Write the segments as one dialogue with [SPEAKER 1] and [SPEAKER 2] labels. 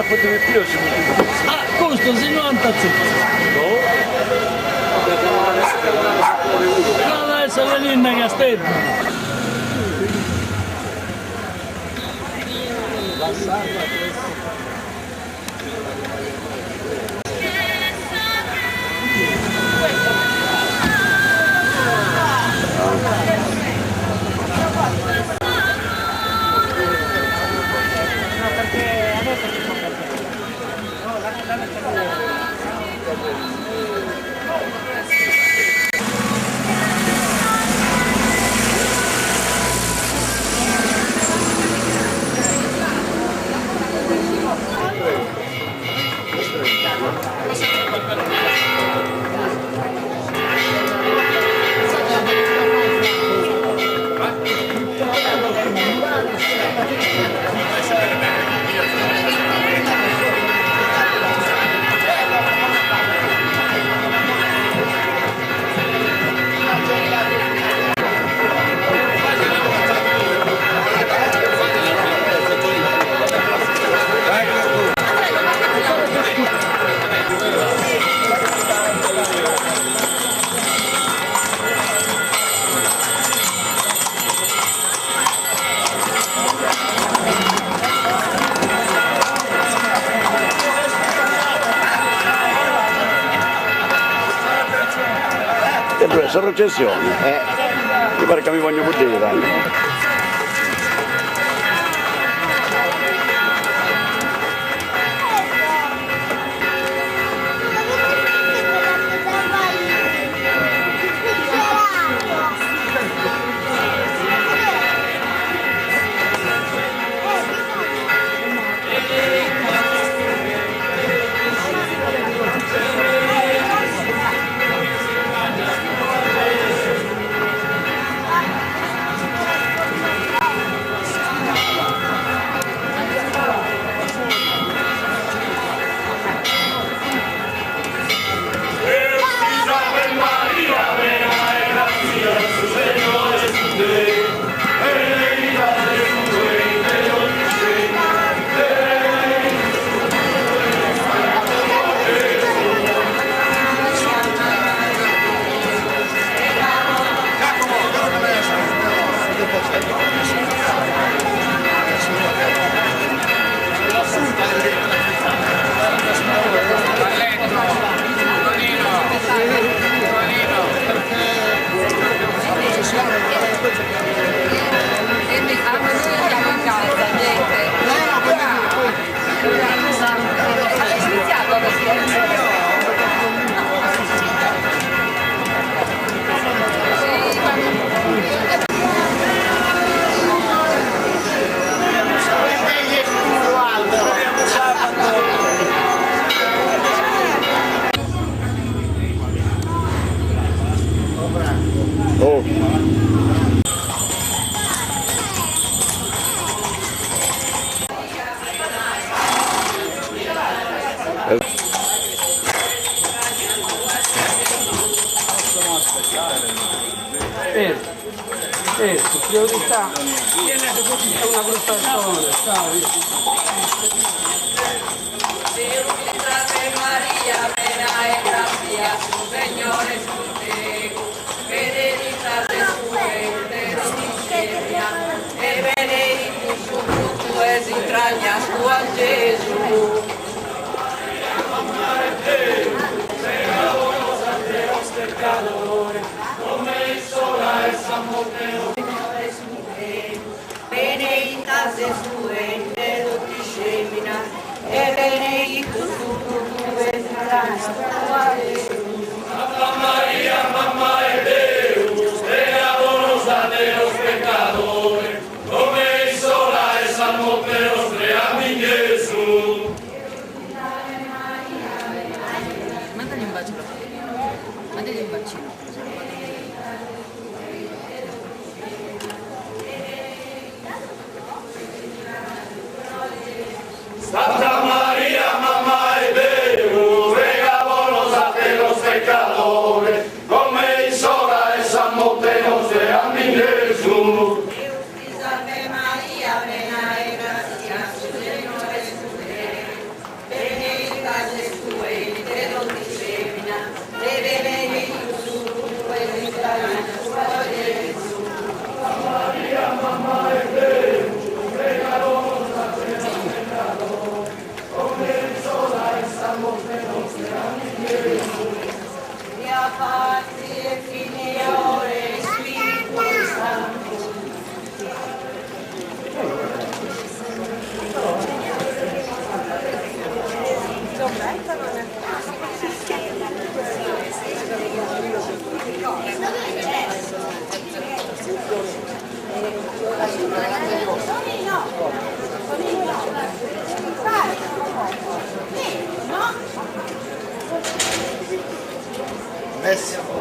[SPEAKER 1] funt pipius si funt.
[SPEAKER 2] Ah, custos si no ant atzitzu. No at a esser beninde a Casteddu.
[SPEAKER 1] E ddu est sa processioni, eh, mi parit ca mi ponni buddida.
[SPEAKER 2] Priorità è una brutta storia.
[SPEAKER 3] Deus ti salve Maria, plena 'e grassia, su Segnore est cun tegus, benedita ses tue inter is feminas, e beneitu su frutu 'e is intragnas tuas Gesù. Beneita ses tue intre totu is feminas, e beneitu su frutu 'e is intragnas tuas Gesù.
[SPEAKER 4] Santa Maria, mamma 'e Deus, prega po nosateros peccadores, como e in s'ora 'e sa morte nostra. Amen Gesù.
[SPEAKER 3] Mandagli un bacio. Mandagli un bacino.
[SPEAKER 4] Santa Maria, mamma 'e Deus, prega po nosateros peccadores, como e in s'ora 'e sa morte nostra. Amen Gesù.
[SPEAKER 3] Deus ti salve Maria, plena 'e grassia, su Segnore est cun tegus.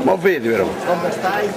[SPEAKER 1] Mo vedi però.
[SPEAKER 5] Come stai?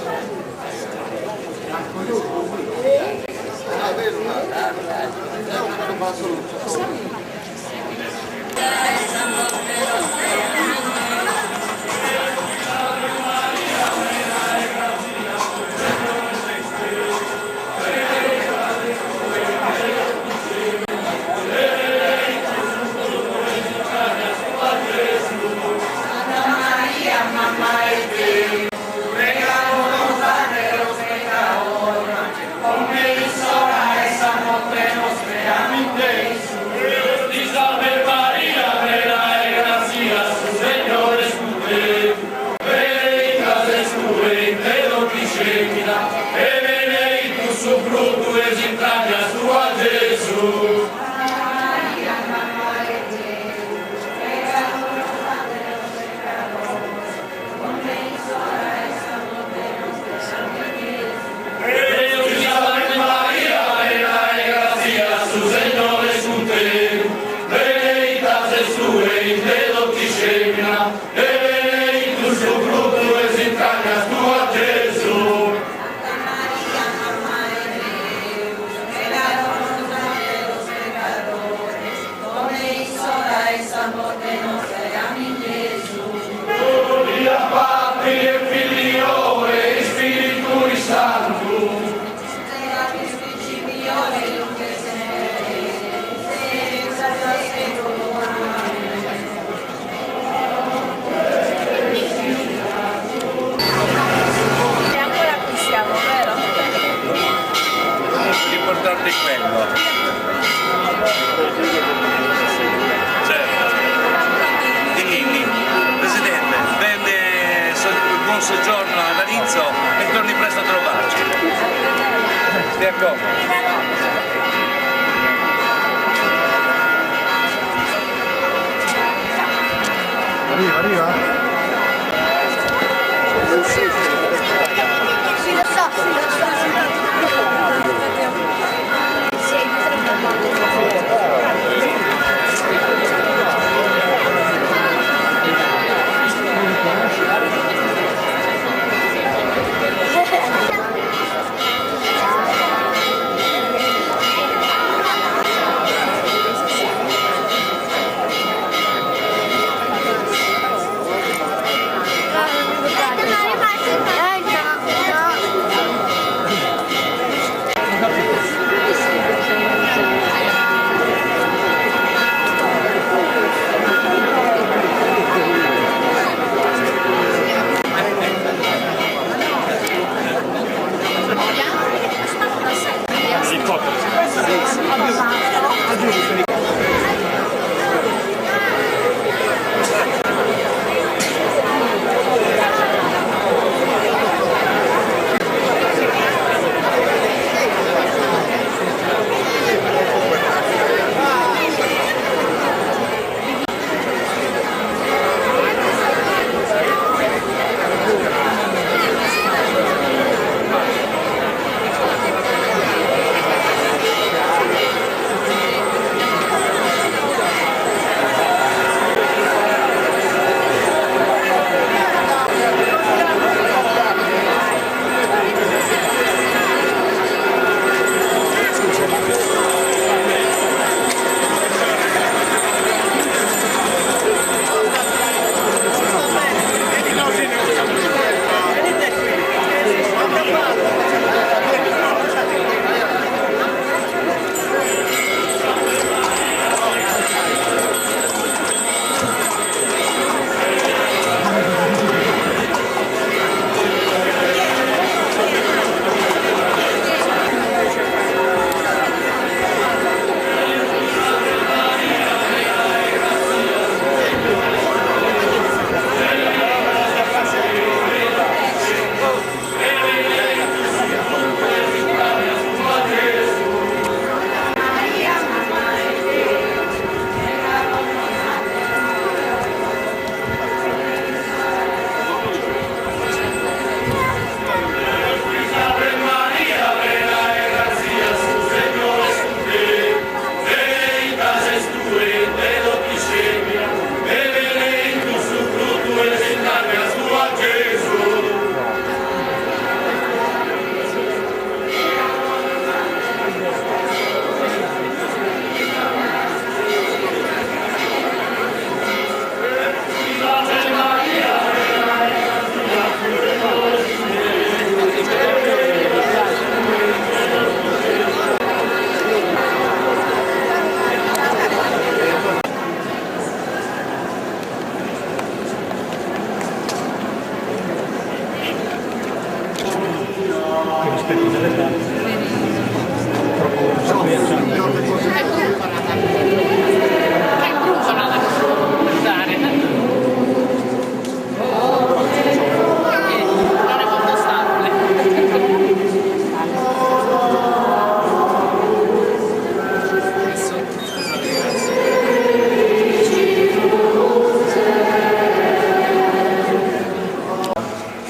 [SPEAKER 4] Ti salve Maria, plena 'e gratzia, su Segnore est cun tegus. Beneitta ses tue intre totu is feminas, e beneittu su fruttu 'e is intragnas tuas Gesù.
[SPEAKER 3] Maria, mamma 'e Deus, prega pro nosateros peccadores, como e in s'ora 'e sa morte nostra. Amen.
[SPEAKER 4] Deus ti salve Maria, plena 'e gratzia, su Segnore est cun tegus. Beneitta ses tue intre totu is feminas, e beneittu su fruttu 'e is intragnas tuas Gesù.
[SPEAKER 3] Santa Maria, mamma 'e Deus, prega pro nosateros peccadores, como e in s'ora 'e sa morte nostra. Amen.
[SPEAKER 4] Gloria Patri et Filio et Spiritui Sancto.
[SPEAKER 3] Erat in principio et nunc et semper et in saecula saeculorum. Amen.
[SPEAKER 6] E ancora qui siamo, vero?
[SPEAKER 7] L'importante è quello. Certo. Di Ninni. Presidente, bene, buon soggiorno ad Aritzo e torni presto a trovarci. Stia comodo.
[SPEAKER 5] Arriva, arriva.
[SPEAKER 8] Sì, lo so, sì, lo so. Sì,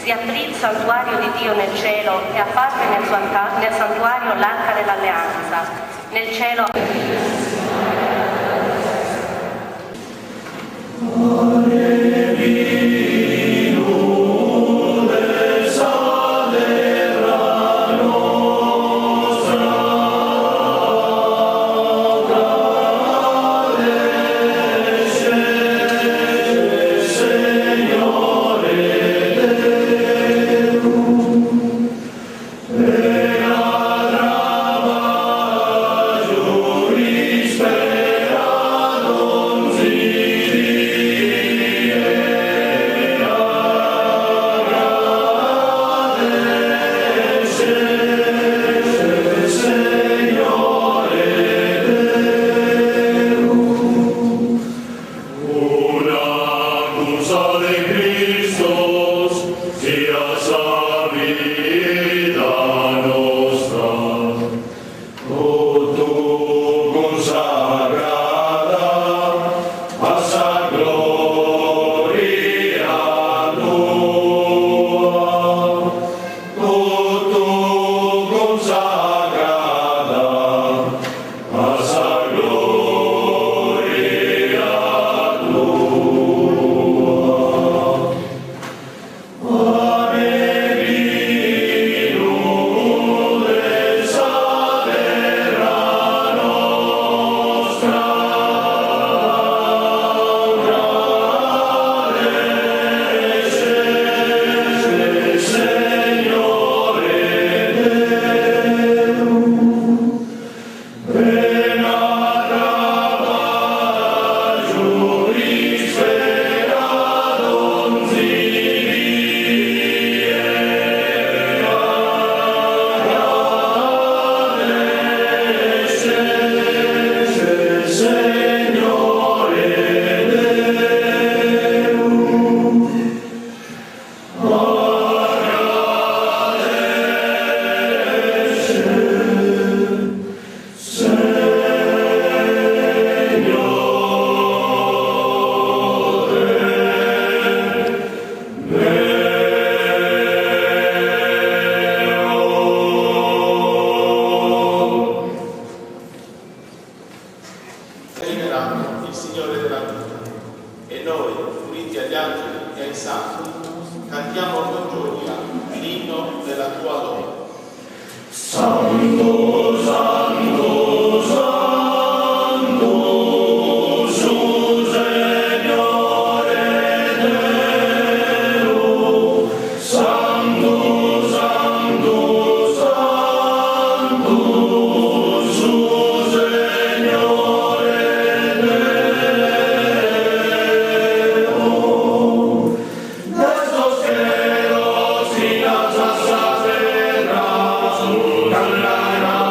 [SPEAKER 5] Si aprì il santuario di Dio nel cielo e apparve nel, nel santuario l'arca dell'alleanza. Nel cielo.
[SPEAKER 4] Terra,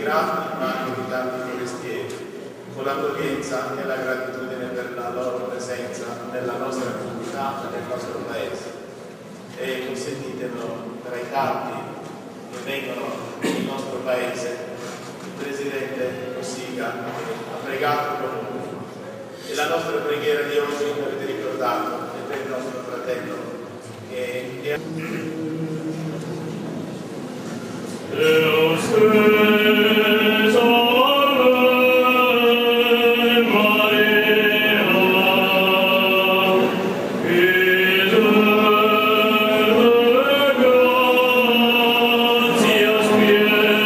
[SPEAKER 9] immigrati ma anche di tanti forestieri, con l'accoglienza e la gratitudine per la loro presenza nella nostra comunità e nel nostro paese. E consentitemelo, tra i tanti che vengono nel nostro paese, il Presidente Cossiga ha pregato con noi. E la nostra preghiera di oggi, come avete ricordato, è per il nostro fratello che è...
[SPEAKER 4] Deus te salve Maria, piena gratias plena.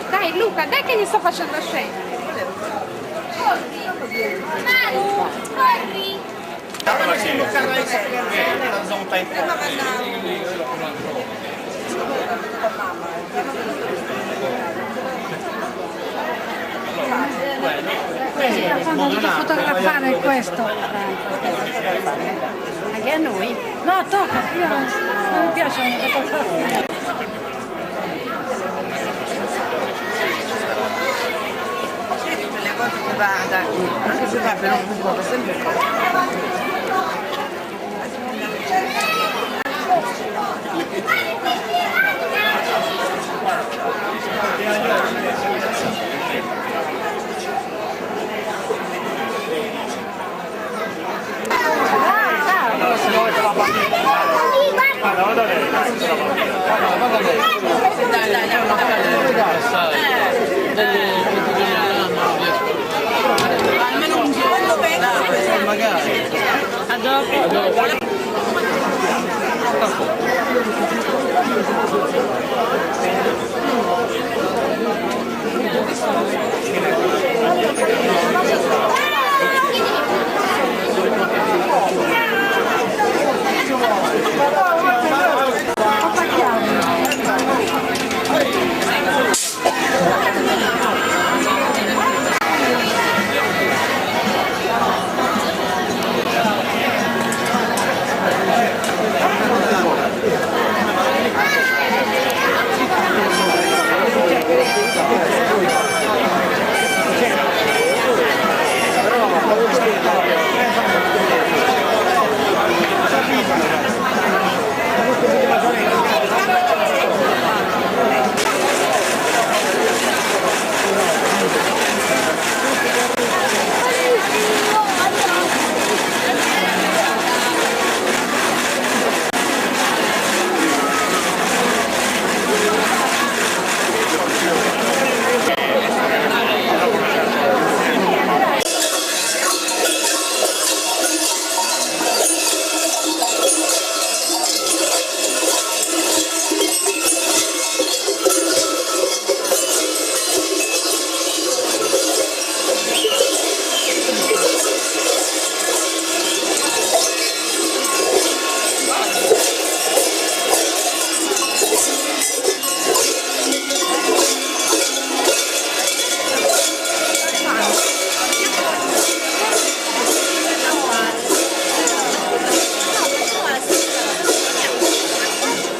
[SPEAKER 6] Dai Luca, dai che gli sto facendo scendere.
[SPEAKER 8] Corri! Manu, corri!
[SPEAKER 6] Quando fotografare questo. Anche a noi? No, tocca, io non mi piace le fotografie.
[SPEAKER 3] Tutte le volte che vada, anche se va per un buco, sempre Almeno un giorno
[SPEAKER 2] Magari.
[SPEAKER 6] A dopo.
[SPEAKER 2] A dopo.